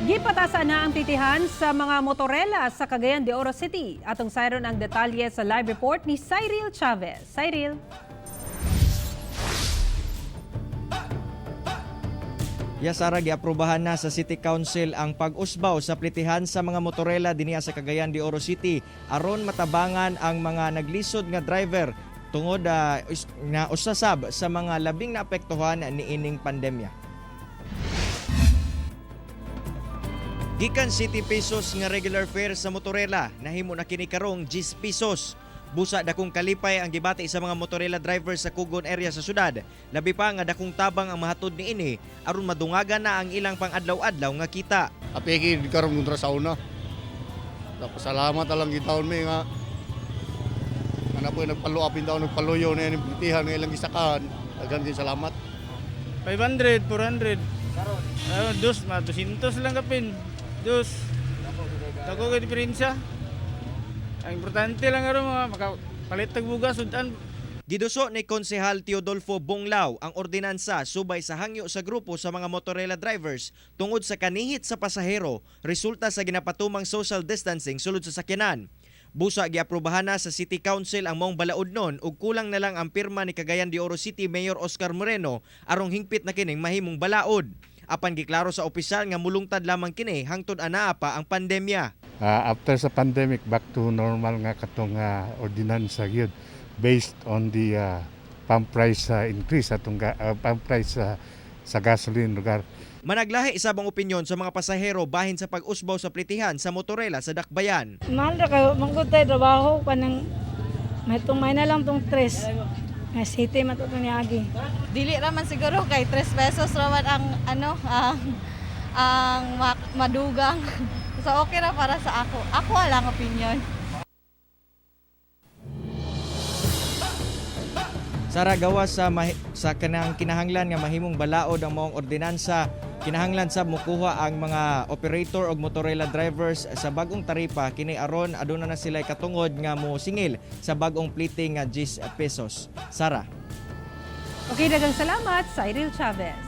Gipatasan na ang plitihan sa mga motorela sa Cagayan de Oro City. Atong sayron ang detalye sa live report ni Cyril Chavez. Cyril. Yasara, giaprobahan na sa City Council ang pag-usbaw sa plitihan sa mga motorela dinhi sa Cagayan de Oro City aron matabangan ang mga naglisod nga driver tungod nga usasab sa mga labing naapektuhan niining pandemya. Gikan 7 pesos nga regular fare sa motorela, nahimo na kini karong 10 pesos. Busa dakong kalipay ang gibati sa mga motorela drivers sa Kugon area sa syudad. Labi pa nga dakong tabang ang mahatod niini aron madungagan na ang ilang pang-adlaw-adlaw nga kita. Apiki karon kontra sa una. Tapos salamat lang gitawon mi nga ana po nagpaluapin daw, nagpaluyo na yung plitihan nga ilang gisakahan. Daghan din salamat. 500, 400. Karon. Dos, mga 200 lang kapin. Dos. Dako kay diferensya. Ang importante lang karon mga makapalit tag bugas sudan. Giduso ni Konsehal Teodolfo Bonglao ang ordinansa subay sa hangyo sa grupo sa mga motorela drivers tungod sa kanihit sa pasahero resulta sa ginapatumang social distancing sulod sa sakyanan. Busa giaprobahan na sa City Council ang maong balaod nun ug kulang na lang ang pirma ni Cagayan de Oro City Mayor Oscar Moreno arong hingpit na kining mahimong balaod. Apan giklaro sa opisyal nga mulungtad lamang kini hangtod anaa pa ang pandemya. After sa pandemic, back to normal nga katong ordinansa gyud based on the pump price increase atong pump price sa gasoline lugar. Managlahi isabang opinyon sa mga pasahero bahin sa pag-usbaw sa plitihan sa motorela sa Dakbayan. Mahal ra kayo, manggod tayo trabaho pa ng may tumay na lang tong tres. Nga city man to niagi. Dili ra man siguro kay 3 pesos ra man ang ano ang madugang. So okay ra para sa ako. Ako lang opinion. Sara, gawas sa kanang kinahanglan nga mahimong balaod ang maong ordinansa, kinahanglan sab mokuha ang mga operator og motorela drivers sa bagong taripa kini aron aduna na sila katungod nga mo singil sa bagong plite nga 10 pesos. Sara. Okay, daghang salamat, Cyril Chavez.